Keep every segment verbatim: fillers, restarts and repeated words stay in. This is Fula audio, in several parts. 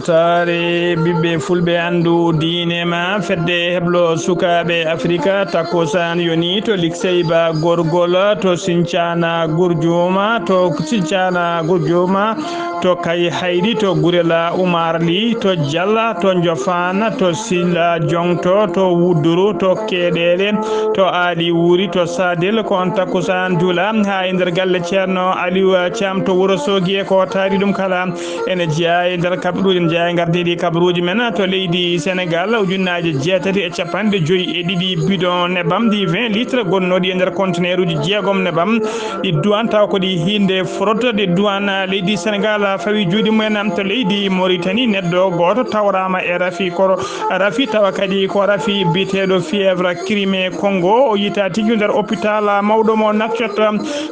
Saare ɓiɓɓe fulɓe anndu diine ma fedde heblo sukaaɓe Afrika takkusaan yoni to Likseyba Gorgol, to Sincana Gurjuma, to Sincana Gurjuma, to Kay Haydi, to Gurela Umar Li, to Jalla, to Njofaan, to Sila Jongto, to Wuduru, to Keɗeele, to Aali Wuri, to Sadel, ko on takkusaan jula haa e nder galle Ceerno Aliou Thiam to Wuro Soogi e ko taari ɗum kala. Ene jeyaa e nder kabaruuji, ene jeyaa e ngardiiɗi kabaruuji men to leydi Senegal, ujunnaaje jeetati e capanɗe joyi e ɗiɗi bidon nebam ɗi vingt litres gonnooɗi e nder conteneeruuji jeegom nebam ɗi duwaan tawa ko ɗi hiinde fraude ɗi duwaan leydi Senegal fawi juuɗe mumen to leydi Mauritanie. Neɗɗo gooto tawraama e rafi koro, rafi tawa kadi ko rafi biyeteeɗo fièvre Crimée Congo. O yiita tigi nder hôpital mawɗo mo Nouakchott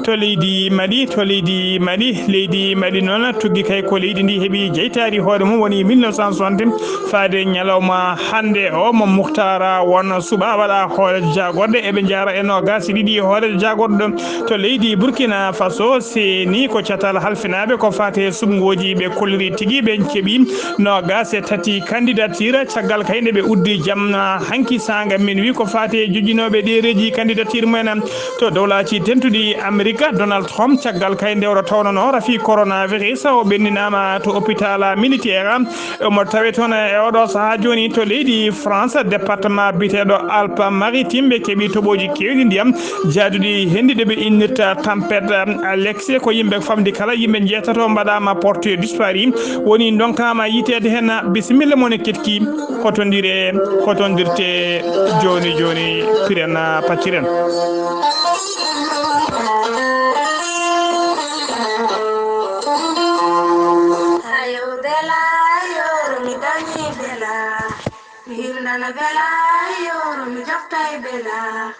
to leydi Mali, to leydi Mali. Leydi Mali noon tuggi kay ko leydi ndi heɓi jeytaari hoore mum woni mille neuf cent soixante faade ñalawma hannde o mo Muhtara won suɓa waɗa hoore jagorɗe. Eɓe jara e noogaas e ɗiɗi hoore jagorɗo to leydi Burkina Faso. Seeni ko catal halfinaaɓe ko faate suɓngooji ɓe kolliri tigi ɓe keɓi noogaas e tati candidature. Caggal kay nde ɓe uddi jam hanki saanga min wi ko faate jojjinooɓe ɗereeji candidature mumen to dowlaaji dentuɗi Amerika, Donald Trump, caggal kay nde oɗo tawnono rafi coronavirus, o ɓenninaama to hôpital militaire. Omo tawe toon e oɗo sahaa jooni to leydi France, département biyeteeɗo Alpes Maritimes, ɓe keɓi toɓooji keewɗi ndiyam jaaduɗi henndi ɗo ɓe innirta tempête Alex. Ko yimɓe famɗi kala, yimɓe njeetato mbaɗaama porté disparu, woni ndonkaama yiyteede heen. Bisimilla mon e keɗki, hotondire, hotondirte jooni jooni, piren pacciren. Ayo bela, ayo, mi dañi bela. Mi hirnana bela, ayo, mi joftay bela.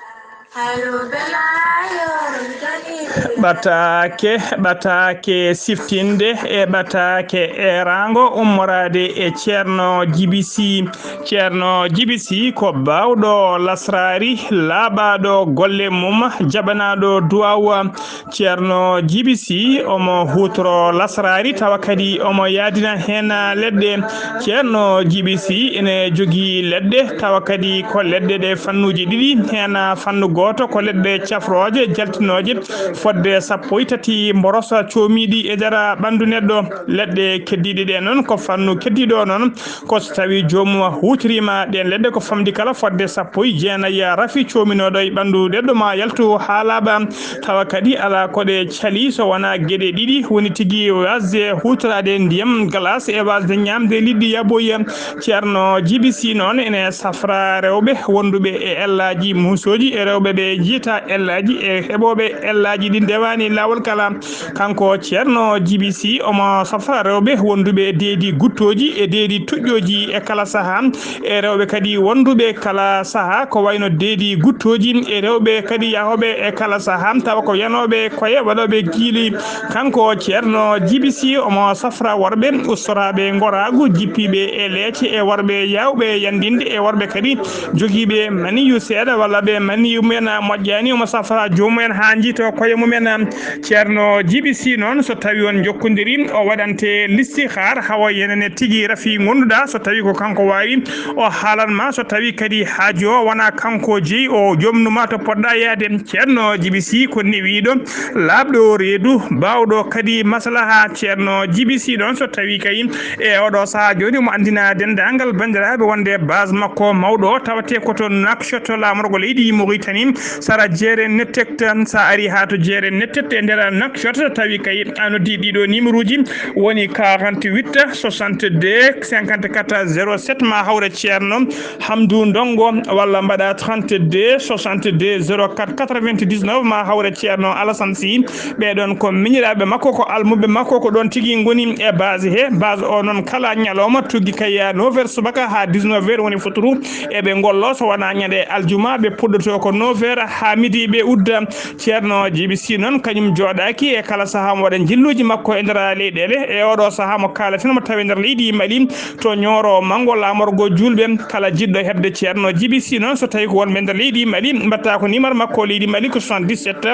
Ayo bela, ayo, mi dañi bela. Ɓataake, ɓataake siftinde e ɓataake eeraango ummoraade e Ceerno Jibi Si. Ceerno Jibi Si ko baawɗo lasraari, laaɓaaɗo golle mum, jaɓanaaɗo duwaaw. Ceerno Jibi Si omo huutoro lasraari, tawa kadi omo yaadina heen leɗɗe. Ceerno Jibi Si ene jogii leɗɗe, tawa kadi ko leɗɗe ɗe fannuuji ɗiɗi, heen fannu gooto ko leɗɗe cafrooje, jaltinooje, fodde sappo e tati mborosa coomiiɗi e nder ɓanndu neɗɗo. Leɗɗe keddiiɗe ɗe noon ko fannu keddiiɗo noon, ko so tawii joomum huutoriima ɗeen leɗɗe ko famɗi kala fodde sappo e jeenayi rafi coominooɗo e ɓanndu neɗɗo maa yaltu haa laaɓa, tawa kadi alaa ko ɗe calii so wonaa geɗe ɗiɗi, woni tigi waasde huutoraade ndiyam glace e waasde ñaamde liɗɗi yaɓoyi. Ceerno Jibi Si noon ene safra rewɓe wonduɓe e ellaaji muusooji e rewɓe ɓe njiyata ellaaji e heɓooɓe ellaaji ɗi ndewaani laawol kala. Kanko Ceerno Jibi Si omo safra rewɓe wonduɓe e deedi guttooji e deedi tuƴƴooji e kala sahaa, e rewɓe kadi wonduɓe kala sahaa, ko wayno deedi guttooji e rewɓe kadi yahooɓe e kala sahaa, tawa ko yanooɓe koye, waɗooɓe giili. Kanko Ceerno Jibi Si omo safra worɓe ustoraaɓe ngoraagu, jippiiɓe e leece, e worɓe yaawɓe yandinde, e worɓe kadi jogiiɓe maniyu seeɗa walla ɓe maniyu mumen moƴƴaani, omo safra joomum en haa njiytoo koye mum en. Ceerno Jibi Si noon, so tawii on njokkondirii, o waɗante listihaar, hawa yenene tigi rafi ngonduɗaa, so tawii ko kanko waawi, o haalan ma, so tawii kadi haaju o wonaa kanko jeyi, o jomnu ma to poɗɗaa yahde. Ceerno Jibi Si ko newiiɗo, laaɓɗo reedu, baawɗo kadi maslaha. Ceerno Jibi Si noon, so tawii kay e oɗo sahaa jooni, omo anndina denndaangal banndiraaɓe wonde base makko mawɗo o tawetee ko to Nouakchott, laamorgo leydi Mauritanie, sara jeere Nettet. Sa ari haa to jeere Nettet e nder Nouakchott, tawi kay a noddi ɗiɗo numéro ji, woni quarante-huit soixante-deux cinquante-quatre zéro sept, ma hawre Ceerno Hamdou Ndongo, walla mbaɗa trente-deux soixante-deux zéro quatre quatre-vingt-dix-neuf, ma hawre Ceerno Alassane Sy. Ɓee ɗoon ko miñiraaɓe makko, ko almuɓe makko, ko ɗoon tigi ngoni e base he. Base o noon kala ñalawma tuggi kay neuf heures subaka haa dix-neuf heures woni foturu. Eɓe ngollo so wonaa ñande aljuma, ɓe puɗɗotoo ko neuf Feere Hamidi ɓe udda. Ceerno G B C noon, kañum jooɗaaki e kala sahaa mo waɗa njilluuji makko e nder leyɗeele. E oɗo sahaa mo kaalaten mo tawi nder leydi Mali, to Ñooro Manngo laamorgo juulɓe. Kala jiɗɗo heɓde Ceerno G B C noon, so tawi ko wonɓe nder leydi Mali, mbaɗta ko numéro makko leydi Mali ko soixante-dix-sept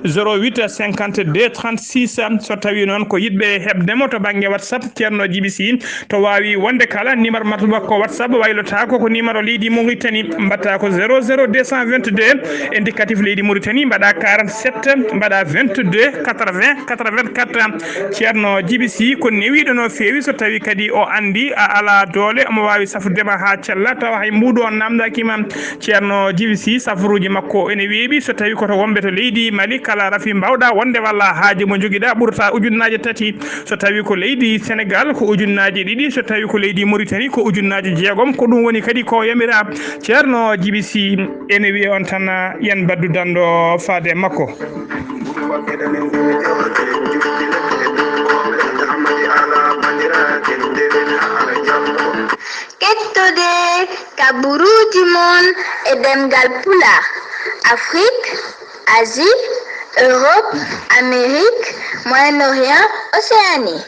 zéro huit cinquante-deux trente-six. So tawi noon ko yiɗɓe heɓde mo to bannge WhatsApp, Ceerno G B C to waawi wonde kala numéro makko WhatsApp waylotaako ko numéro leydi Mauritanie, mbaɗta ko zéro zéro deux cent vingt-deux, indicatif leydi Mauritanie, mbaɗa quarante-sept, mbaɗa vingt-deux quatre-vingts quatre-vingt-quatre. Ceerno G B C ko newiiɗo no feewi, so tawi kadi o anndi a alaa doole, omo waawi safrude ma haa cella, tawa hay mbuuɗu on naamndaaki ma. Ceerno G B C, safaruuji makko ene weeɓi, so tawi ko to wonɓe to leydi Mali, kala rafi mbaawɗa wonde walla haaji mo njogiɗa ɓurta ujunnaaje tati. So tawi ko leydi Senegal, ko ujunnaaje ɗiɗi. So tawi ko leydi Mauritanie, ko ujunnaaje jeegom. Ko ɗum woni kadi ko yamira. Ceerno G B C ene wiya on tan, yen mbaddu danndo faade e makko. Kettode kaburuuji mon e ɗemngal Pulaar, Afrique, Asie, Europe, Amérique, Moyen-Orient, Océanie.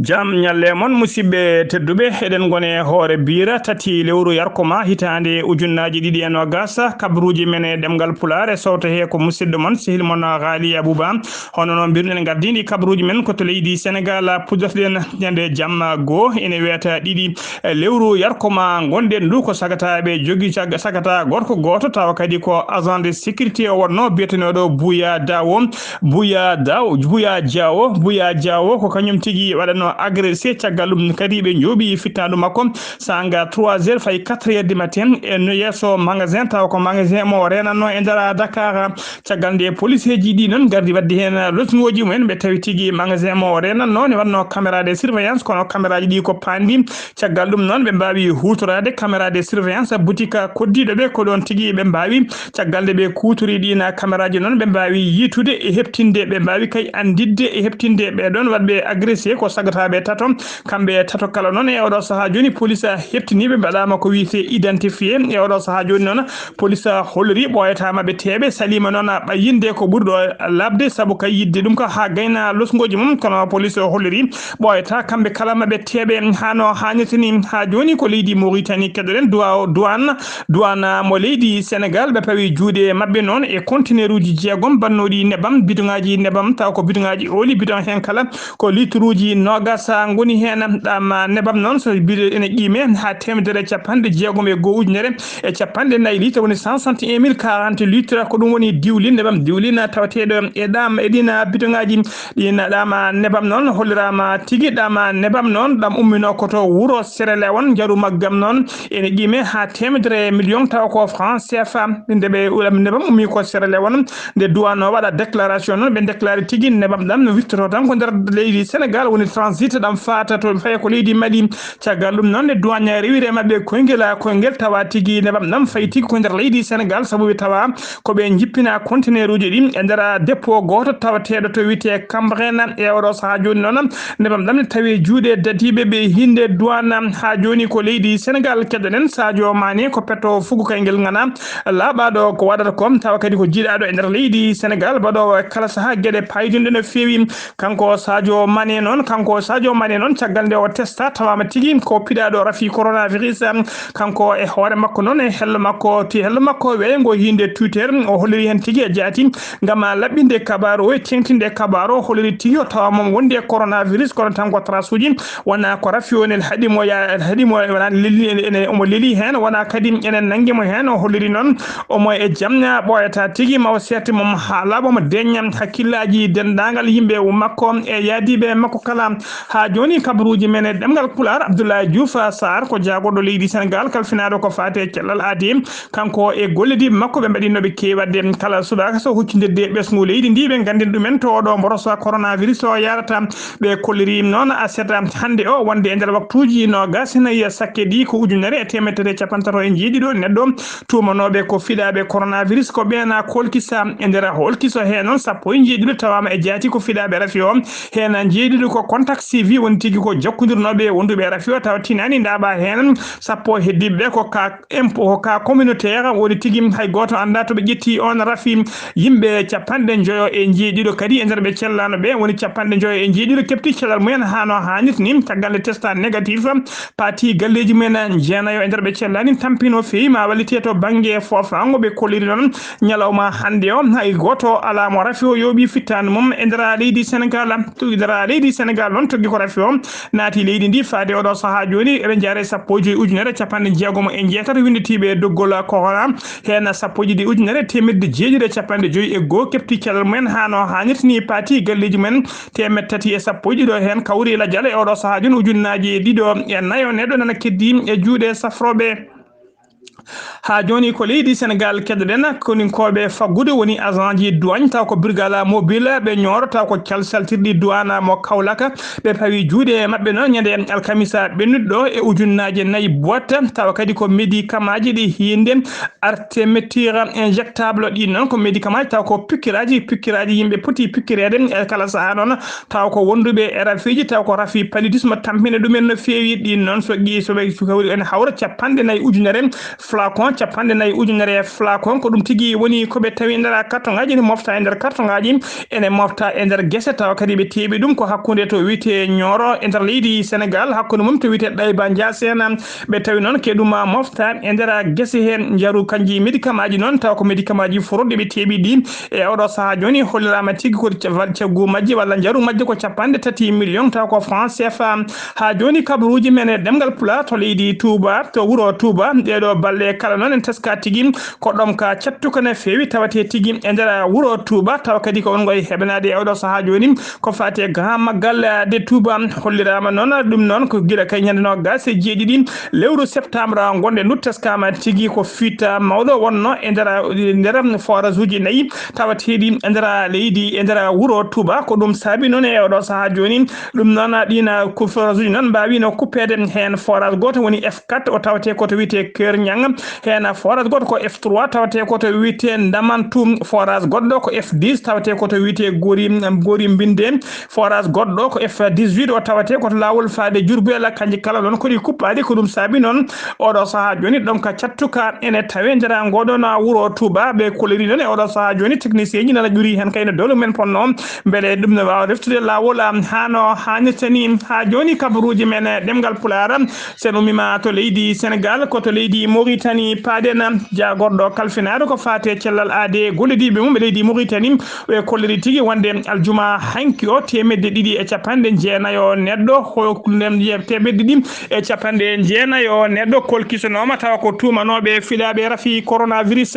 Jam ñalle mon, musidɓe tedduɓe. Eɗen ngoni e hoore biira tati lewru yarkoma hitaande ujunnaaji ɗiɗi e noogas. Kabaruuji men e ɗemngal Pulaar e sowto he ko musidɗo mon, sehil mon Ghali Abouba. Hono no mbirɗen, ngardiiɗi kabaruuji men ko to leydi Senegal, puɗɗotoɗen ñande jamma goo, ene wiyata ɗiɗi e lewru yarkoma ngonɗen ndu. Ko sagataaɓe jogi cag-, sagata gorko gooto, tawa kadi ko agent de sécurité o wonno, biyeteneɗo Bouya Dawo. Bouya Daw-, Bouya Diawo, Bouya Diawo ko kañum tigi waɗano agressé. Caggal ɗum kadi ɓe njooɓi fittaandu makko sanga trois heures fayi quatre heures du matin e no yeeso magasin, tawa ko magasin mo o renanno e nder Dakar. Caggal nde policeeji ɗi noon ngardi wadde heen losngooji mumen, ɓe tawi tigi magasin mo o renanno ne wanno caméra de surveillance, kono caméraji ɗi ko panɗi. Caggal ɗum noon, ɓe mbaawi huutoraade caméra de surveillance boutique koddiiɗo ɓe, ko ɗoon tigi ɓe mbaawi. Caggal nde ɓe kuutori ɗiin caméraji noon, ɓe mbaawi yiitude e heɓtinde, ɓe mbaawi kay annditde e heɓtinde ɓee ɗoon waɗɓe agressé, ko sagataaɓe tato. Kamɓe tato kala noon, e oɗo sahaa jooni, police heɓtiniiɓe, mbaɗaama ko wiyetee identifié. E oɗo sahaa jooni noon, police holliri ɓooyata maɓɓe teeɓe, saliima noon ɓayyinde ko ɓuri ɗo laaɓde, sabu kay yiɗde ɗum ko haa gayna losngooji mum, kono police holliri ɓooyata kamɓe kala maɓɓe teeɓe haa no haanirta ni. Haa jooni ko leydi Mauritanie keɗoɗen, duwa-, douane, douane mo leydi Senegal, ɓe pawi juuɗe maɓɓe noon e conteneuruuji jeegom bannooɗi nebam, bidoŋaaji nebam, taw ko bidoŋaaji ooli, bidoŋ heen kala ko litruuji noogas ngoni heen. Ɗam nebam noon, so bide ene qiime haa teemedere e capanɗe jeegom e goo ujunere e capanɗe nayi litre, woni cent soixante et un mille quarante litres. Ko ɗum woni diwlin nebam, diwlin tawateeɗo e ɗam, e ɗiin bidoŋaaji. Ɗiin ɗam nebam noon holliraama tigi, ɗam nebam noon, ɗam umminoo ko to wuro Sierra Leone, njaru maggam noon ene qiime haa teemedere million, tawa ko franc C F A. Nde ɓe, ɗam nebam ummi ko Sierra Leone, nde douane o waɗa déclaration noon, ɓe déclare tigi nebam ɗam no wittoto tan ko nder leydi Senegal, woni transit, ɗam faata to faye ko leydi Mali. Caggal ɗum noon, nde douane rewiri e maɓɓe koyngel, a koyngel, tawa tigi nebam ɗam fayi tigi ko nder leydi Senegal, sabu ɓe tawa ko ɓe njippina conteneuruuji ɗin e nder dépôt gooto tawateeɗo to wiyetee Cambérène. E oɗo sahaa jooni noon, nebam ɗam ne tawi juuɗe dadiiɓe ɓe hinnde douane. Haa jooni ko leydi Senegal keɗoɗen. Sadio Mané ko petto fugo kayngel ŋana laaɓaaɗo ko waɗata ko, tawa kadi ko jiiɗaaɗo e nder leydi Senegal, mbaɗoowo e kala sahaa geɗe paydinɗe no feewi. Kanko Sadio Mané noon, kanko Sadio Mané noon, caggal nde o testa, tawaama tigi ko piɗaaɗo rafi coronavirus. Kanko e hoore makko noon, e hello makko, ti hello makko weeyo ngo hiinde Twitter, o holliri heen tigi e jaati ngam laɓɓinde kabaaru o e teeŋtinde kabaaru o, holliri tigi o tawaama wonde e coronavirus, kono tan ko trace uji, wona ko rafi o ne haɗi mo ya-, haɗi mo, wona leli, ene, ene, omo leli heen, wona kadi ene nanngi mo heen. O holliri noon omo e jam, ɓooyata tigi ma o seerti mo haa laaɓa, mo deeƴa hakkillaaji denndaangal yimɓe makko e yaadiiɓe makko kala. Haa jooni, kabaruuji men e ɗemngal Pulaar, Abdoulaye Diouf Sarr ko jaagorɗo leydi Senegal, kalfinaaɗo ko faati e cellal aadi. Kanko e gollodiiɓe makko ɓe mbaɗi no ɓe keewi waɗde kala subaka so huccindirde e ɓesngu leydi ndi, ɓe nganndina ɗumen to oɗo mboroso coronavirus o yarata. Ɓe kolliri noon aset hannde o wonde e nder waktuuji noogas e nayi sakke ɗi ko ujunere e teemedere e capanɗe tato e njeeɗiɗo neɗɗo tuumanooɓe ko fiɗaaɓe coronavirus, ko ɓeena kolkisa. E nder holkiso hee noon, sappo e njeeɗiɗo tawaama e jaati ko fiɗaaɓe rafi o, heen njeeɗiɗo ko contact C V woni tigi ko jokkondirnooɓe wonduɓe rafi o, tawa tinaani ndaaɓa heen sappo heddiiɓe ɓe ko ka impôt, ko ka communautaire woni tigi, hay gooto annda to ɓe ƴetti on rafi. Yimɓe capanɗe njoyo e jeeɗiɗo kadi e nder ɓe cellano ɓe woni capanɗe njoyo e jeeɗiɗo kepti cellal mumen haa no haanirta ni, caggal nde testa négatif, pati galleeji mumen jeenayo e nder ɓe cellani tampino feewi ma wallite to bannge foofaango. Ɓe kolliri noon ñalawma hannde o, hay gooto alaa mo rafi o yooɓi fittaandu mum e nder leydi Senegal. To nder leydi Senegal noon, tuggi ko rafi o naati leydi ndi faade oɗo sahaa jooni, eɓe njaare sappo e joyi ujunere capanɗe jeegom e jeetati winnditiiɓe e doggol corona, heen sappo e ɗiɗi ujunere teemedde jeeɗiɗi e capanɗe joyi e goo kepti cellal mumen haa no haanirta ni, pati galleeji mumen teemedde tati e sappo e ɗiɗo heen kawri lajal e oɗo sahaa jooni, ujunnaaji ɗiɗo e nayo neɗɗo nana keddi e juuɗe safrooɓe. Haa jooni ko leydi Senegal keddoɗen, koninkooɓe faggude woni agent ji douane, taw ko brigade mobile ɓe ñooro, taw ko cal-, saltirɗi douane mo Kaolack, ɓe pawi juuɗe maɓɓe noon ñande alkamisa ɓennuɗo e ujunnaaje nayi boîte, tawa kadi ko médicament ji ɗi hiinde artémétrie injectable ɗin noon ko médicament taw ko pikkiraaji, pikkiraaji yimɓe poti pikkireede e kala sahaa noon, taw ko wonduɓe e rafiiji, taw ko rafi paludisme tampina ɗumen no feewi. Ɗin noon so ɗi, so ɓe, so hawri en hawra capanɗe nayi ujunere flacon, capanɗe nayi ujunere flacon, ko ɗum tigi woni ko ɓe tawi nder kartoŋaaji, ene mofta e nder kartoŋaaji, ene mofta e nder gese, tawa kadi ɓe teeɓi ɗum ko hakkunde to wiyetee Nioro e nder leydi Senegal, hakkunde mum to wiyetee Ɗayba Ndiassène. Ɓe tawi noon ko ɗum mofta e nder gese heen, njaru kanji médicament ji noon, tawa ko médicament ji forooɗi ɓe teeɓi ɗi. E oɗo sahaa jooni holliraama tigi ko ca-, caggu majji walla njaru majji ko capanɗe tati million, tawa ko franc C F A. Haa jooni kabaruuji men e ɗemngal Pulaar to leydi Touba, to wuro Touba, ɗeeɗo balɗe kala noon en teska tigi ko ɗomka cattuka ne feewi tawatee tigi e nder wuro Touba, tawa kadi ko wongo e heɓanaade e oɗo sahaa jooni ko faati e grand magal de Touba. Holliraama noon ɗum noon ko gila kay ñande noogas e jeeɗiɗi lewru septembre ngonɗen ndu, teskama tigi ko fitta mawɗo wonno e nder, nder forage uji nayi tawateeɗi e nder leydi, e nder wuro Touba. Ko ɗum saabi noon e oɗo sahaa jooni, ɗum noon ɗin ko forage uji noon mbaawino kuppeede. Heen forage gooto woni F quatre, o tawatee ko to wiyetee Keur Niang. Heen forage gooto ko F trois, tawatee ko to wiyetee Ndamantou. Forage goɗɗo ko F dix, tawatee ko to wiyetee Gori, Gori Mbinde. Forage goɗɗo ko F dix-huit, o tawatee ko to laawol faade Diourbel. Kanji kala noon ko ɗi kuppaaɗi, ko ɗum saabi noon oɗo sahaa jooni ɗomka cattuka ene tawee nder ngoɗon wuro Touba. Ɓe kolliri noon e oɗo sahaa jooni technicien ji nana ƴuri heen kayno dolu men ponno mbele ɗum ne waawa reftude laawol am haa no haanirta ni. Haa jooni kabaruuji men e ɗemngal Pulaar, sen ummima to leydi Senegal, ko to leydi Mauritanie paaɗen. Jaagorɗo kalfinaaɗo ko faate cellal aade gollidiiɓe mum e leydi Mauritanie, ɓe kolliri tigi wonde aljuma hanki o, teemedde ɗiɗi e capanɗe jeenayo neɗɗo, ho-, teemedde ɗiɗi e capanɗe jeenayo neɗɗo kolkisanooma, tawa ko tuumanooɓe fiɗaaɓe rafi coronavirus.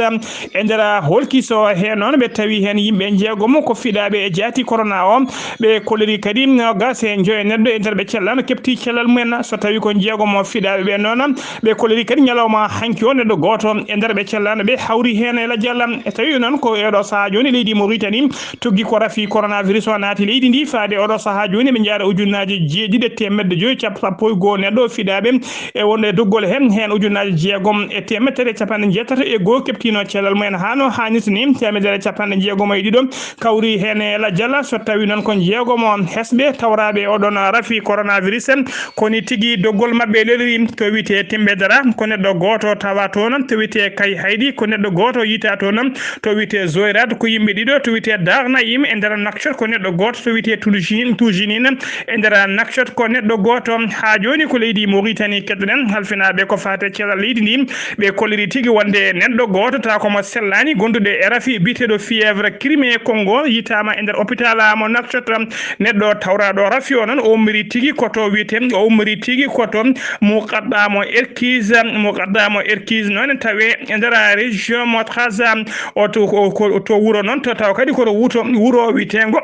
E nder holkiso he noon, ɓe tawi heen yimɓe jeegomo ko fiɗaaɓe e jaati corona o. Ɓe kolliri kadi noogas e joyo neɗɗo e nder ɓe cellano kepti cellal mumen. So tawi ko jeegomo fiɗaaɓe ɓe noon, ɓe kolliri kadi ñalawma hanki o neɗɗo gooto e nder ɓe cellano ɓe hawri heen e lajal. E tawi noon ko e oɗo sahaa jooni leydi Mauritanie tuggi ko rafi coronavirus o naati leydi ndi. Faade oɗo sahaa jooni ɓe njaara ujunnaaje jeeɗiɗi e teemedde joyi cap-, sappo e goo neɗɗo fiɗaaɓe e wonde doggol heen, heen ujunnaaje jeegom e teemedere capanɗe jeetato e goo keptino cellal mumen haa no haanirta ni, teemedere capanɗe jeegom e ɗiɗo kawri heen e lajal. So tawi noon ko jeegomo hesɓe tawraaɓe oɗon rafi coronavirus, koni tigi doggol maɓɓe leliri to wiyetee Timbedara, ko neɗɗo gooto tawa toon, to wiyetee Kayhayɗi, ko neɗɗo gooto yiytaa toon, to wiyetee Zoyrat, ko yimɓe ɗiɗo, to wiyetee Dar Naim e nder Nouakchott, ko neɗɗo gooto, to wiyetee Toujine, Toujinine e nder Nouakchott, ko neɗɗo gooto. Haa jooni ko leydi Mauritanie keddoɗen, halfinaaɓe ko faate cellal leydi ndi, ɓe kolliri tigi wonde neɗɗo gooto tawa ko mo sellaani gonduɗo e rafi biyeteeɗo fièvre Crimée Congo yiytaama e nder hôpital mo Nouakchott. Neɗɗo tawraaɗo rafi o noon, o ummiri tigi ko to wiyetee, o ummiri tigi ko to Muqaddamo Erkiz, Muqaddamo Erkiz noon tawe e nder région mo Trarza. O to, ko, ko, to wuro noon, to taw kadi ko to wuto, wuro wiyeteengo,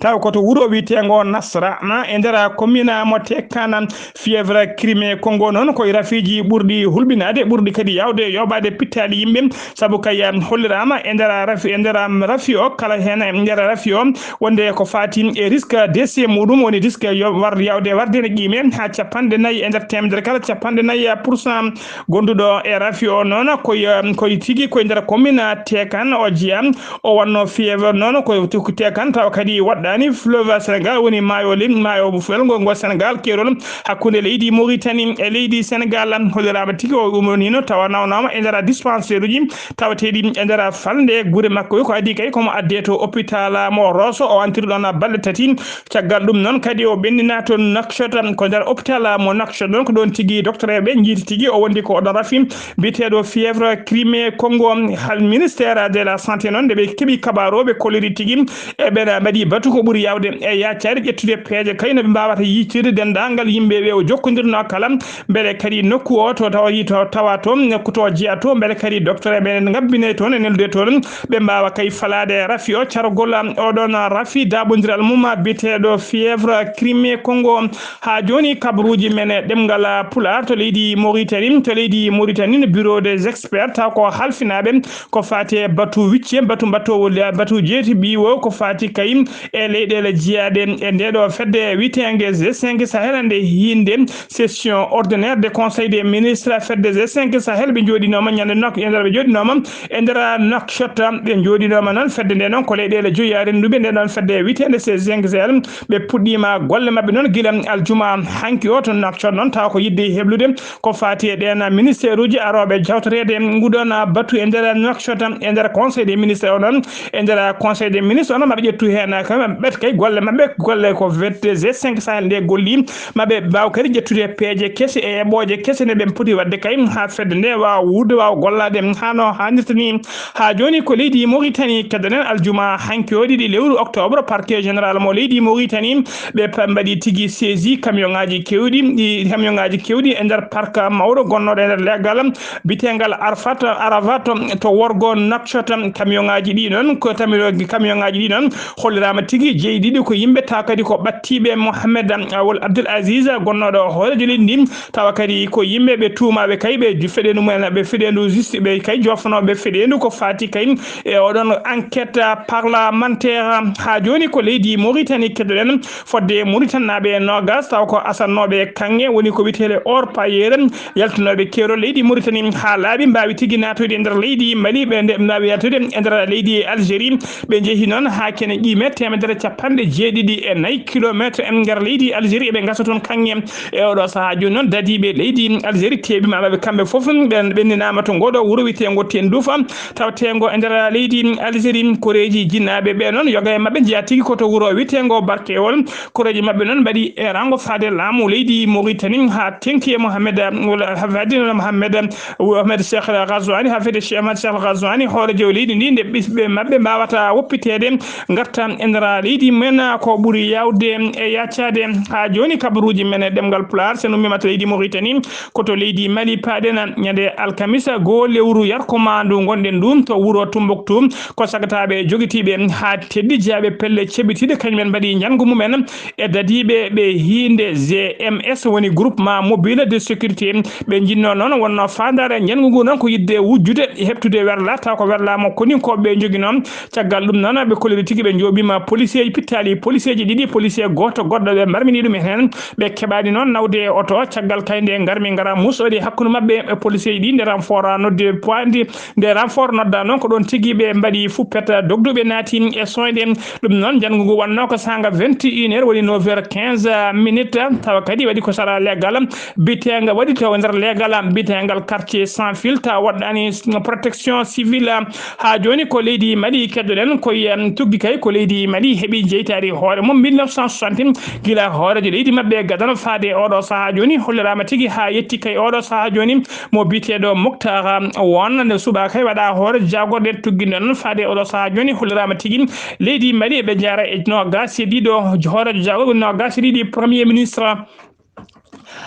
taw ko to wuro wiyeteengo Nasra, na e nder commune mo Tekana. Fièvre Crimée Congo noon ko e rafiiji ɓurɗi hulɓinaade, ɓurɗi kadi yaawde yooɓaade pittaali yimɓe, sabu kay, um, holliraama e nder rafi, e nder, um, rafi o, kala heen e nder rafi o, wonde ko faati e risque décès muɗum, woni risque yo war-, yaawde warde ene qiime haa capanɗe nayi e nder teemedere kala, capanɗe nayi pour cent gonduɗo E rafi o noon, koye, koye tigi koye nder commune Tekan o jeyaa. O wonno fièvre noon koye Tekan, tawa kadi waɗɗaani fleuve Sénégal, woni maayo leydi, maayo felngo ngo Sénégal keerol hakkunde leydi Mauritanie e leydi Sénégal. Holliraama tigi o umroniino tawa nawnaama e nder dispensaire uji tawateeɗi e nder falnde gure makko, ko adii kay komo addee to hôpital mo Rosso, o antiri ɗoon balɗe tati. Caggal ɗum noon kadi o ɓenndinaa to Nouakchott, ko nder hôpital mo Nouakchott noon ko ɗoon tigi docteur ɓe njiiti tigi o wondi ko oɗon rafi biyeteeɗo fièvre Crimée Congo. Hal ministère de la santé noon nde ɓe keɓi kabaaru o ɓe kolliri tigi e ɓen mbaɗi batu ko ɓuri yaawde e yaacaade ƴettude peeje kay no ɓe mbaawata yiicirde denndaangal yimɓe ɓe o jokkondirnoo kala, mbele kadi nokku o to tawa to tawa to nokku to jeyaa to, mbele kadi docteur ɓe ngabbinee toon e neldude toon ɓe mbaawa kay falaade rafi o cargol oɗon rafi daaɓondiral mum biyeteeɗo fièvre Crimée Congo. Haa jooni kabaruuji men e ɗemngal Pulaar to leydi Mauritanie, to leydi Mauritanie no bureau des experts taw ko halfinaaɓe ko faati e batu wicce, batu mbattoowo le-, batu jeeti ɓiiwo ko faati kay e leyɗeele jeyaaɗe e ndee ɗo fedde wiyeteende G cinq Sahel nde hiinde session ordinaire de conseil des ministres fedde G cinq Sahel ɓe njooɗinooma ñande nok-, e nder ɓe njooɗinooma e nder Nouakchott. Ɓe njooɗinooma noon fedde nde noon ko leyɗeele joyi a rennduɓe nde ɗoon fedde wiyeteende G cinq Sahel. Ɓe puɗɗiima golle maɓɓe noon gila aljuma hanki o to Nouakchott noon tawa ko yiɗde heblude ko faati e ɗeen ministère uji arooɓe jawtoreede nguɗon batu e nder Nouakchott e nder conseil des ministres o noon e nder conseil des ministres o noon maɓe ƴettu heen kam ɓet kay golle maɓɓe golle ko fedde G cinq Sahel nde golli maɓe mbaaw kadi ƴettude peeje kese e eɓɓooje kese ne ɓe poti waɗde kay haa fedde nde waawa wuurde waawa gollaade haa no haanirta ni. Haa jooni ko leydi Mauritanie keddoɗen aljuma hanki o ɗiɗi lewru octobre parquet général mo leydi Mauritanie ɓe pa-, mbaɗi tigi saisi camion ŋaaji keewɗi, ɗi camion ŋaaji keewɗi e nder parc mawɗo gonnooɗo e nder leegal biyeteegal Arfat, Arafat to worgo Nouakchott. Camion ŋaaji ɗi noon ko camion, camion ŋaaji ɗi noon holliraama tigi jeyi ɗiɗi ko yimɓe tawa kadi ko ɓattiiɓe Mohamed Awol Abdul Aziz gonnooɗo hooreejo leydi ndi tawa kadi ko yimɓe ɓe tuumaaɓe kay ɓe ju-, feɗeendu mumen ɓe feɗeendu justi ɓe kay jofnooɓe feɗeendu ko faati kay e oɗon enquête parlementaire. Haa jooni ko leydi Mauritanie keddoɗen fodde Mauritanie naaɓe noogas taw ko asannooɓe kaŋŋe woni ko wiyeteeɓe orpailleurs yaltinooɓe keerol leydi Mauritanie haa laaɓi mbaawi tigi naatoyde e nder leydi Mali ɓe nde mbaawi yaltude e nder leydi Algérie. Ɓe njehi noon haa kene ƴiime teemedere capanɗe jeeɗiɗi e nayi kilometre e nder leydi Algérie eɓe ngasa toon kaŋŋe. E oɗo sahaa jooni noon dadiiɓe leydi Algérie teeɓiima maɓɓe kamɓe fof ɓe ɓenninaama to ngoɗo wuro wiyeteengo Tendufa tawteengo e nder leydi Algérie. Koreeji jinnaaɓe ɓe noon yoga e maɓɓe njeyaa tigi ko to wuro wiyeteengo Barkewol. Koreeji maɓɓe noon mbaɗi erango faade laamu leydi Mauritanie haa teŋti e Mohamed, walla haa faade Mohamed, Mohamed Cheikh Al Ghazouani, haa faade Cheikh Ahmed Cheikh Al Ghazouani, hooreejo leydi ndi nde ɓiɓɓe maɓɓe mbaawata woppiteede ngarta e nder leydi men ko ɓuri yaawde e yaacaade. Haa jooni kabaruuji men e ɗemngal Pulaar, so en ummiima to leydi Mauritanie, ko to leydi Mali paaɗen ñande alkamisa goo lewru yarko maa ndu ngonɗen ndu to wuro Tumbuktu. Ko sagataaɓe jogitiiɓe haa teddi jeyaaɓe pelle ceɓitiiɗe, kañum en mbaɗi njanngu mumen e dadiiɓe ɓe hiinde G M S, woni groupement mobile de sécurité. Ɓe njinnoo noon wonnoo faandaare njanngu ngu noon ko yiɗde wujjude e heɓtude werla, taw ko werla mo koninkooɓe ɓe njoginoo. Caggal ɗum noon, ɓe kolliri tigi ɓe njooɓiima policier ji, pittaali policier ji ɗiɗi, policier gooto goɗɗo ɓe mbarmini ɗum e heen. Ɓe keɓaani noon nawde e oto. Caggal kay nde ngarmi ngara musoɗi hakkunde maɓɓe e policier ji ɗi, nde renfort noddi poids ndi, nde renfort nodda noon ko ɗoon tigi ɓe mbaɗi fuppet dogduɓe naati e soyde. Ɗum noon njanngu ngu wonnoo ko saanga vingt et une heures woni neuf heures quinze minutes. Tawa kadi waɗi ko sara leegal bitenga waɗi to nder leegal bitengal quartier sans fil tawa waɗɗani protection civile. Haa jooni ko leydi Mali keddoɗen koye tuggi kay ko leydi Mali heɓi jeytaari hoore mum mille neuf cent soixante gila hooreejo leydi maɓɓe gadano faade e oɗo sahaa jooni holliraama tigi haa yetti kay oɗo sahaa jooni mo biyeteeɗo Moctar Won nde suɓaa kay waɗa hoore jaagorɗe tugginɗo noon faade e oɗo sahaa jooni holliraama tigi leydi Mali eɓe jaara e noogaas e ɗiɗo hooreejo jaagorɗe noogaas e ɗiɗi premier ministre.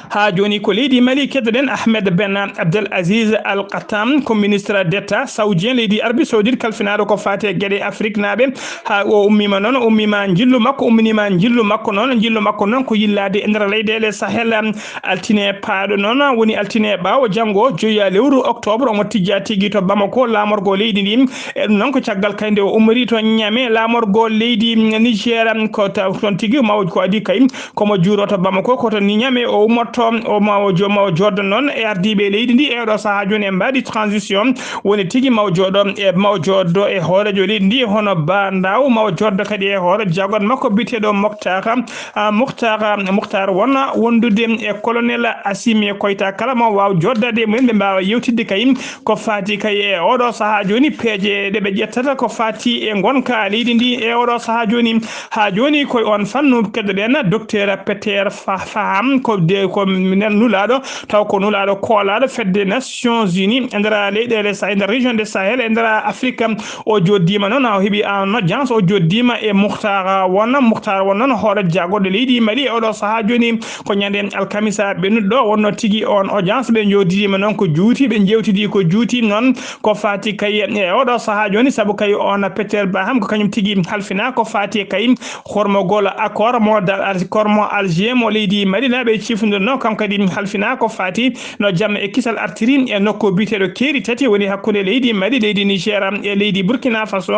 Haa jooni ko leydi Mali keddoɗen Ahmed Ben Abdel Aziz Al Kattam ko ministre d'État saoudien leydi Arabie Saoudite kalfinaaɗo ko faati e geɗe Afrique naaɓe. Haa o ummiima noon, o ummiima njillu makko, umminiima njillu makko noon, njillu makko noon ko yillaade e nder leyɗeele Sahel. Altine paaɗo noon woni altine ɓaawo janngo joyi lewru octobre omo tijja tigi to Bamako laamorgo leydi ndi. E ɗum noon ko caggal kay nde o ummori to Niamey laamorgo leydi Niger ko taw toon tigi mawɗo ko adii kay komo juuroo to Bamako ko to Niamey o motto o ma o jo- ma o joddo noon e ardiiɓe leydi ndi e oɗo sahaa jooni e mbaadi transition. Woni tigi ma o jooɗo e ma o joddo e hoorejo leydi ndi, hono ba ndaw ma o joddo kadi e hoore jagot makko biyeteeɗo Moktara, ah, Moktara Moktar wona wondude e colonel Asimi Koyta, kala ma waaw joddade e mumen ɓe mbaawa yewtidde kay ko faati kay e oɗo sahaa jooni peeje ɗe ɓe ƴettata ko faati e ngonka leydi ndi e oɗo sahaa jooni. Haa jooni koye on fannu keddoɗen docteur Peter Fa- Faham ko de ko nulaaɗo, taw ko nulaaɗo koolaaɗo fedde Nations Unies e nder leyɗeele Sa- e nder région de Sahel e nder Afrique. O joddiima noon, o heɓi en audience, o joddiima e Muhtar won Muhtar won noon hoore jagorɗe leydi Mali e oɗo sahaa jooni. Ko ñande alkamisa ɓennuɗo wonno tigi on audience, ɓe joddiima noon ko juuti, ɓe jewtidi ko juuti noon ko faati kay e oɗo sahaa jooni, sabu kay on Peter Baham ko kañum tigi halfina ko faati e kay hormogol accord mo da- accord mo Alger mo leydi Mali na ɓe cifundirno, kam kadi halfina ko faati no jamma e kisal artiri e nokku biyeteeɗo Keeri tati woni hakkunde leydi Mali, leydi Niger e leydi Burkina Faso.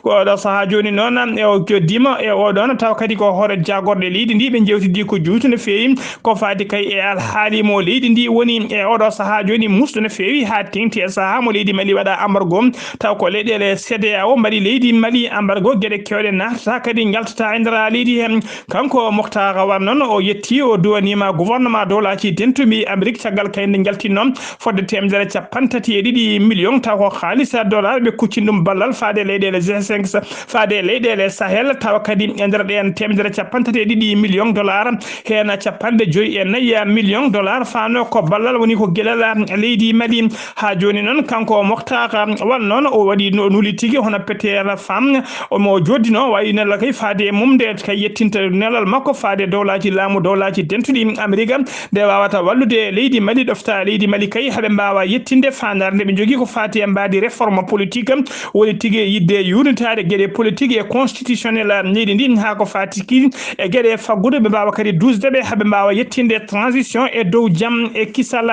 Ko oɗo sahaa jooni noon e o joddiima e oɗon taw kadi ko hoore jagorɗe leydi ndi ɓe jewtidi ko juuti no feewi ko faati kay e alhaali mo leydi ndi woni e oɗo sahaa jooni musɗo no feewi haa teŋti e sahaa mo leydi Mali waɗa embargo. Taw ko leyɗeele C D A O mbaɗi leydi Mali embargo, geɗe kewɗe naatata kadi njaltata e nder leydi heen. Kanko Mokhtar War noon o yetti, o duwaniima gouvernement dowlaaji dentuɗi Amérique caggal kay nde njaltinno fodde teemedere capanɗe tati e ɗiɗi million, taw ko haalis dollar ɓe kuccini ɗum ballal faade leyɗeele G cinq, faade leyɗeele Sahel, tawa kadi e nder ɗeen teemedere capanɗe tati e ɗiɗi million dollar, heen capanɗe joyi e nayi million dollar fano ko ballal woni ko geɗal leydi Mali. Haa jooni noon kanko Mokhtar War noon o waɗi no nuli tigi hono Peter Pham, omo joddino wayi nelal kay faade e mum nde kay yettinta nelal makko faade dowlaaji laamu dowlaaji dentuɗi Amérique nde wawata wallude leydi Mali, ɗofta leydi Mali kay haɓe mbaawa yettinde faandaare nde ɓe njogii ko faati e mbaadi réforme politique, woni tigi yidde yuurnitaade geɗe politique e constitutionnel leydi ndi haa ko faati ki e geɗe faggude ɓe mbaawa kadi duusde ɓe haɓe mbaawa yettinde transition e dow jam e kisal.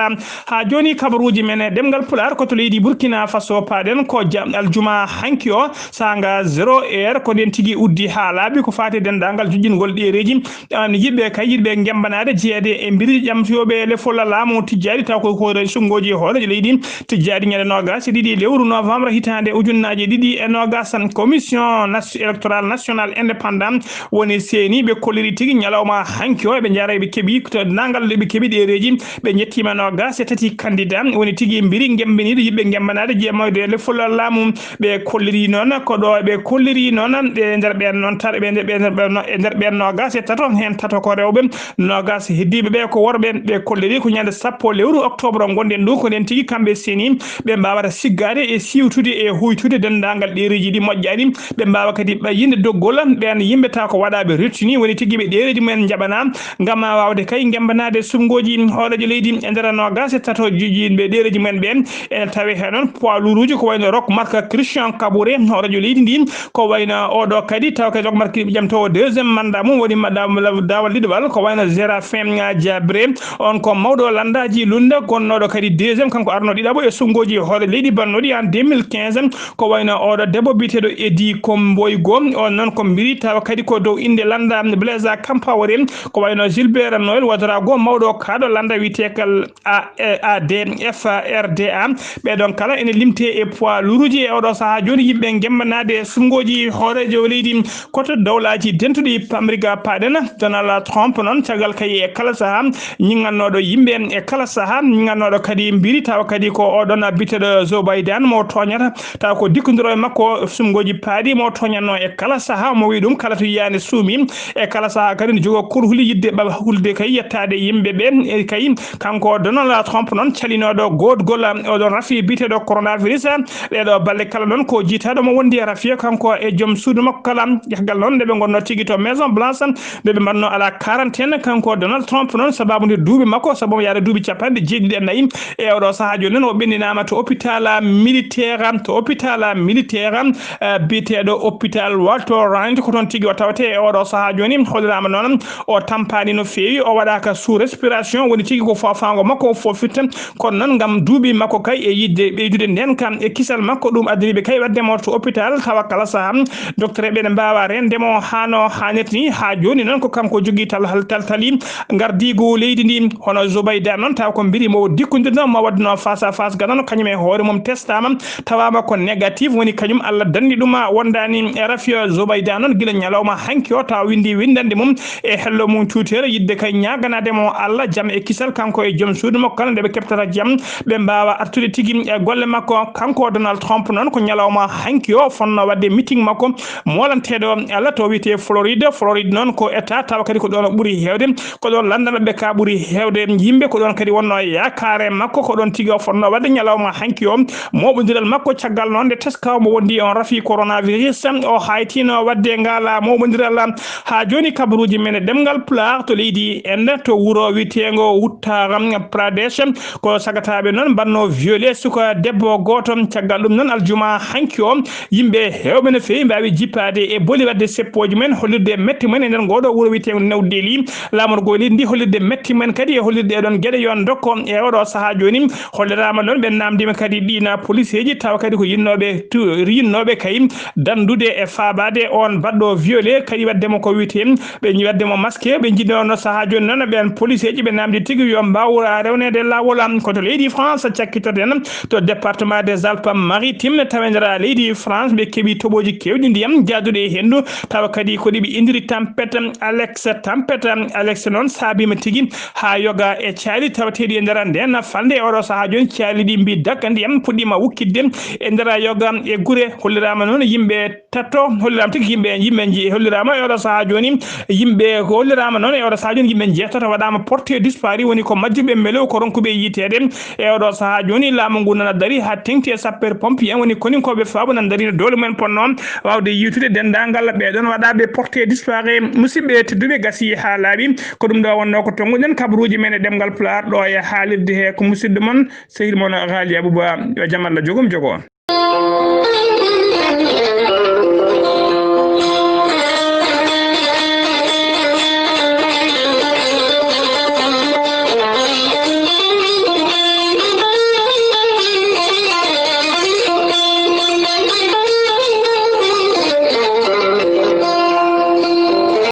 Haa jooni kabaruuji men e ɗemngal Pulaar ko to leydi Burkina Faso paaɗen ko ja- aljuma hanki o saanga zéro heure ko nden tigi uddi haa laaɓi ko faati e denndaangal joƴƴingol ɗeereeji. An yiɗɓe kay yiɗɓe ngembanaade jeyeede e mbiri ƴamtoyooɓe lefol laamu tijjaari taw ko ko sunngoji hooreejo leydi tijjaari ñande noogas e ɗiɗi lewru novembre hitaande ujunnaaji ɗiɗi e noogas. Commission nas- électorale nationale indépendant woni C E N I ɓe kolliri tigi ñalawma hanki o eɓe njara eɓe keɓi to nangal ɓe keɓi ɗeereeji ɓe njettiima noogas e tati candidat woni tigi mbiri ngembiniiɗo yiɗɓe ngembanaade jeemoyde lefol laamu. Ɓe kolliri noon ko ɗo ɓe kolliri noon ɓe nder ɓeen noon tar ɓe nder ɓe nder ɓeen no- e nder ɓeen noogas e tato heen tato ko rewɓe, noogas heddiiɓe ɓe ko worɓe. Ɓe kolliri ko ñande sappo lewru octobre ngonɗen ɗo ko nden tigi kamɓe C E N I ɓe mbawata siggaade e siwtude e huytude denndaangal ɗeereeji ɗi moƴƴaani. Ɓe mbaawa kadi ɓayyinde doggol ɓeen yimɓe taw ko waɗaaɓe retenue woni tigi ɓe ɗeereeji mumen njaɓanaa ngam waawde kay ngembanaade suɓngooji hooreejo leydi e nder noogas e tato jijiinɓe ɗeereeji mumen ɓeen. Ene tawi heen noon poids lourduuji ko wayno Rock Mark Christian Kabouré hooreejo leydi ndi, ko wayno oɗo kadi taw kadi Rock Mark ƴamtoowo deuxième mandat mum woni ma- daw- daawal ɗiɗaɓal ko wayno Séraphin Diabré, on ko mawɗo lanndaaji lunnde gonnooɗo kadi deuxième kanko arno ɗiɗaɓo e suɓngooji hoore leydi bannooɗi en deux mille quinze. Ko wayno oɗo debbo biyeteeɗo Edi Komboygo, on noon ko mbiri tawa kadi ko dow innde lannda Blaise Compaoré, ko wayno Gilbert Noël Ouedraogo mawɗo kaaɗo lannda wiyeteekal A- A D F R D A. Ɓeɗon kala ene limte e poids lourduuji e oɗo sahaa jooni yimɓe ngembanaade e suɓngooji hooreejo leydi koto dowlaaji dentuɗi Amérique paaɗen. Donald Trump noon caggal kay e kala sahaa ñiŋannooɗo yimɓe e kala sahaa, ñiŋannooɗo kadi mbiri tawa kadi ko oɗon biyeteeɗo Joe Biden mo tooñata, tawa ko dikkondirooɓe makko suɓngooji paaɗi mo tooñatno e kala sahaa. Mo wi ɗum kala to yiyaani suumi e kala sahaa kadi ne jogoo kurhuli yiɗde ɓa- hulde kay yettaade yimɓe ɓe. E kay kanko Donald Trump noon calinooɗo goodgol oɗon rafi biyeteeɗo coronavirus, ɗeɗo balɗe kala noon ko jiitaɗo mo wondi e rafi kanko e joom suudu makko kala. Jahgal noon nde ɓe ngonno tigi to Maison Blanche nde ɓe mbanno ala quarantaine kanko Donald Trump noon sababu nde duuɓi makko sabu mo yaade duuɓi capanɗe jeeɗiɗi e nayi e oɗo sahaa jooni noon o ɓenndinaama to hôpital militaire, to hôpital militaire, eh, biyeteeɗo hôpital Walter Reed, ko toon tigi o tawetee e oɗo sahaa jooni. Holliraama noon o tampaani no feewi, o waɗaaka sous respiration, woni tigi ko faafaango makko o fofitta. Kono noon ngam duuɓi makko kay e yiɗde ɓeydude ndeen kam e kisal makko, ɗum addani ɓe kay waɗde mo to hôpital, tawa kala sahaa docteur ɓe ne mbaawa reende mo haa no haanirta ni. Haa jooni noon ko kanko jogii tal- hal- taltali ngardi Go leydi ndi, hono Zubayda noon, taw ko mbiri mo dikkondirno, mo waɗduno face à face, gadano kañum e hoore mum testama, tawama ko négatif woni kañum, Allah danni ɗum, wondani e rafiya. Zubayda noon, gila ñalawma hanki o, taw windi windande mum e hello mum tutere, yidde kay ñaganade mo Allah jam e kisal, kanko e joom suudu makko kala, nde ɓe keɓtata jam, ɓe mbawa artude tigi e golle makko. Kanko Donald Trump noon, ko ñalawma hanki o fonno wadde meeting makko molanteɗo Allah to wiyete Floride. Floride noon ko état tawa kadi ko ɗon ɓuri hewde, ko ɗon landanaɓe ka ɓuri hewde yimɓe, ko ɗon kadi wonno yakare makko, ko ɗon tigi o fonno wadde ñalawma hanki o moɓodiral makko. Caggal noon nde teskaw mo wondi on rafi coronavirus, o haytino wadde ngala moɓodiral. Ha joni kabaruji men e ɗemngal Pulaar to leydi Inde, to wuro witeego Uttar Pradesh, ko sagataɓe noon mbanno violé suka debbo goto. Caggal ɗum noon, aljuma hanki o, yimɓe hewɓe no fewi mbawi jippade e boli wadde seppoji mumen, hollirde mette mumen e nder ngoɗo wuro witeego New Delhi. Laamorgo leydi ndi hollirde mette mumen kadi e hollirde e ɗon gueɗe yo dokko e oɗo saaha joni. Hollirama noon ɓe namdima kadi ɗina policeji, tawa kadi ko yinnoɓe tu-, yinnoɓe kay dandude e faabade on baɗɗo violé, kadi waddemo ko wiyete ɓe ñi-, waddemo masque. Ɓe jiɗno no saaha joni noon ɓen policeji ɓe namdi tigi yo mbawra rewnede lawol am. Ko to leydi France cakkitoɗen, to département des Alpes Maritimes, tawa e nder leydi France ɓe keeɓi toɓoji kewɗi ndiyam jaaduɗe e hendu, tawa kadi ko ɗi ɓe indiri tempête Alex. Tempête Alex noon saabima tigi ha yoga e caali tawateɗi e nder nden falnde. E oɗo saaha joni, caali ɗi mbi dakka, ndiyam puɗɗima wukkitde e nder yoga e gure. Hollirama noon yimɓe tato, hollirama tigi yimɓe, yimɓe nji-, hollirama e oɗo saaha joni, yimɓe ko hollirama noon e oɗo saaha joni, yimɓe jeetato waɗama porté disparu, woni ko majjuɓe melew ko ronkuɓe yitede. E oɗo saaha joni, laamu ngu nana dari ha tengti e sapeur pompier en, woni koninkoɓe faabo nana dari no doole mumen ponno wawde yiwtude dendagal ɓe ɗon waɗaɓe porté disparu. Musidɓe tedduɓe, gasi ha laaɓi, ko ɗum ɗo wonno ko tonguɗen kabaruji men e ɗemgal Pulaar ɗo e haalirde he, ko musidɗo mon, sehil mon Ghali Abouba. Yo jam Allah jogum jogo on.